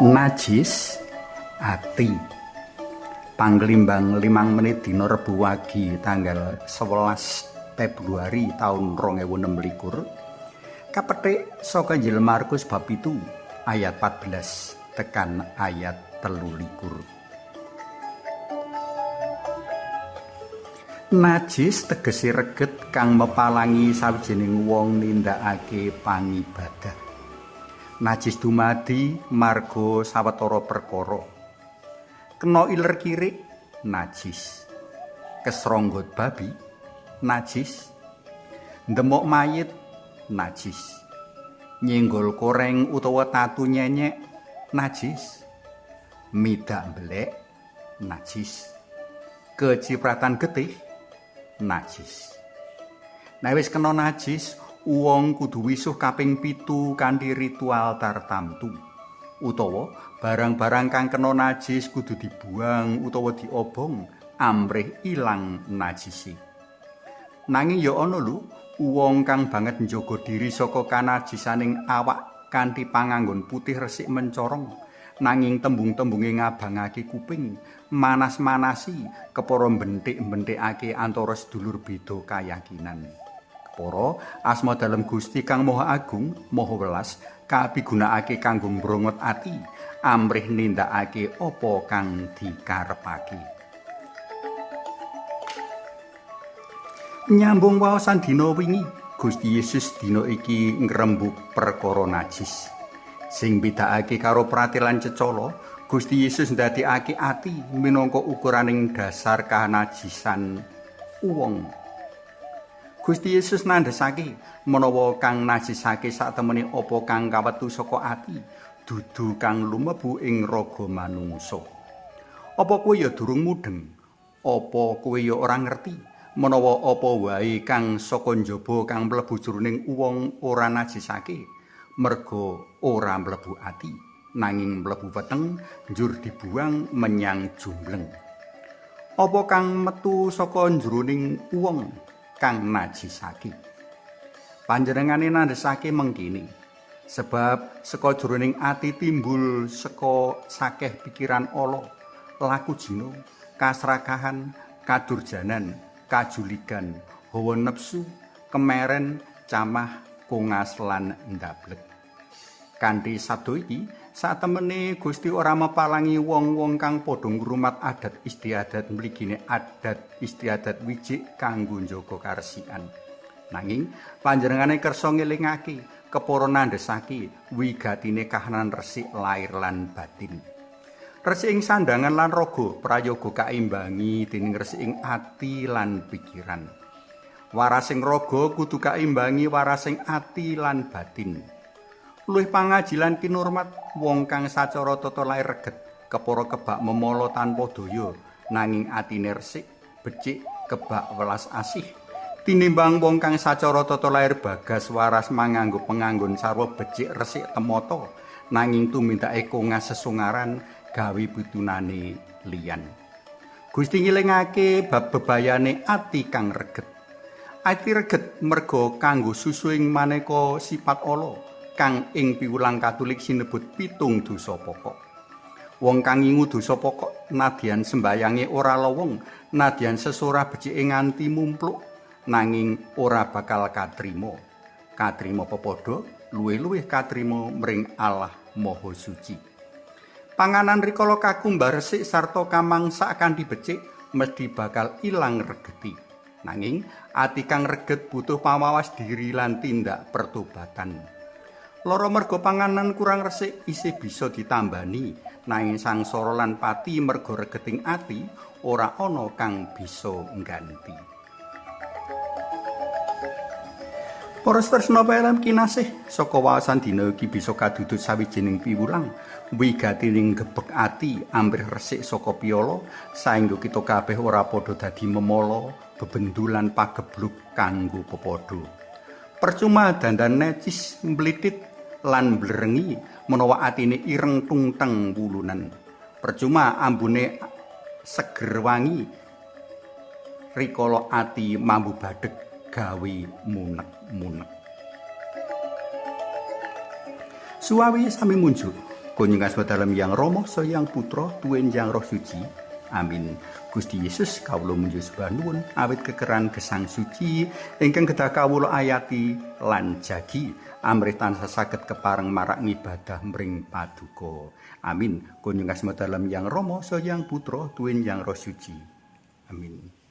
Najis ati. Panglimbang 5 menit dina Rebo Wage tanggal 11 Februari taun 2026 kapethik saka Injil Markus bab 7 ayat 14 tekan ayat 23. Najis tegese reget kang mepalangi sawijining wong nindakake pangibadah. Najis dumadi marga sawetara perkara. Kena iler kirik najis. Kesronggot babi najis. Ndemok mayit najis. Nyenggol koreng utawa tatu nyenyek najis. Midak mbelek najis. Kecipratan getih najis. Nek wis kena najis, wong kudu wisuh kaping 7 kanthi ritual tartamtu. Utawa barang-barang kang kena najis kudu dibuang utawa diobong amrih ilang najise. Nanging ya ana lho wong kang banget njaga diri saka kanajisaning awak kanthi panganggon putih resik mencorong, nanging tembung-tembunge ngabangake kuping, manas-manasi kepara bentik-bentikake antara sedulur beda kayakinan. Kepara asma dalem Gusti kang Maha Agung, Maha Welas kapigunakake kanggo mbrongot ati amrih nindakake apa kang dikarepake. Nyambung waosan dina wingi, Gusti Yesus dina iki ngrembug perkara najis. Sing mbedakake karo pratelan cecala, Gusti Yesus ndadekake ati minangka ukuraning dasar kanajisan wong. Gusti Yesus nandhasake menawa kang najisake satemene apa kang kawetu saka ati, dudu kang lumebu ing raga manungsa. Apa kowe ya durung mudheng? Apa kowe ya ora ngerti menawa apa wae kang saka njaba kang mlebu jroning wong ora najisake, merga ora mlebu ati, nanging mlebu weteng njur dibuang menyang jumbleng. Apa kang metu saka jroning wong kang najisake? Panjenengane nandhasake mengkini, sebab saka jroning ati timbul saka sakeh pikiran ala, laku jina, kasrakahan, kadurjanan, kajuligan, hawa nepsu, kemeren, camah, kongas lan ndablek. Kanthi sabda iki, satemene Gusti ora mepalangi wong-wong kang padha ngrumat adat istiadat mligine adat istiadat wijik kanggo njaga karesikan. Nanging panjenengane kersa ngelingake kepara nandhasake wigatine kahanan resik lair lan batin. Resik ing sandangan lan raga prayoga kaimbangi dening resik ing ati lan pikiran. Warasing raga kudu kaimbangi warasing ati lan batin. Luwih pangaji lan kinurmat wong kang sacara tata lair reget kepara kebak memala tanpa daya nanging atine resik becik kebak welas asih, tinimbang wong kang sacara tata lair bagas waras manganggo penganggon sarwa becik resik temata nanging tumindake kongas sesungaran gawe pitunane liyan. Gusti ngilingake bab bebayane ati kang reget. Ati reget merga kanggo susuing maneka sifat ala kang ing piwulang Katolik sinebut 7 dosa pokok. Wong kang ngingu dosa pokok nadyan sembayange ora lowong, nadyan sesorah becike nganti mumpluk, nanging ora bakal katrima. Katrima pepadha, luwih-luwih katrima mring Allah Maha Suci. Panganan rikala kakumbah resik sarta kamangsa kanthi becik mesti bakal ilang regeti. Nanging ati kang reget butuh pamawas diri lan tindak pertobatan. Lara merga panganan kurang resik isih bisa ditambani, nanging sangsara lan pati merga regeting ati ora ana kang bisa ngganti. Para tresna pelem kinasih, saka waosan dina iki bisa kadudut sawijining piwulang wigatining gebek ati amrih resik saka piala, saengga kita kabeh ora padha dadi memala, bebendu lan pagebluk kanggo pepadha. Percuma dandan necis mblitit lan mblerengi menawa atine ireng tungteng wulunen. Percuma ambune seger wangi rikala ati mambu badheg gawe munek-munek. Suwawi sami munjuk. Kunjung asma dalem Yang Rama saha Yang Putra tuwin Yang Roh Suci. Amin. Gusti Yesus, kawula munjuk sembah nuwun awit kekeran gesang suci ingkang kedah kawula ayati lan jagi amrih tansah saged kepareng marak ngibadah mring Paduka. Amin. Kunjung asma dalem Yang Rama saha Yang Putra tuwin Yang Roh Suci. Amin.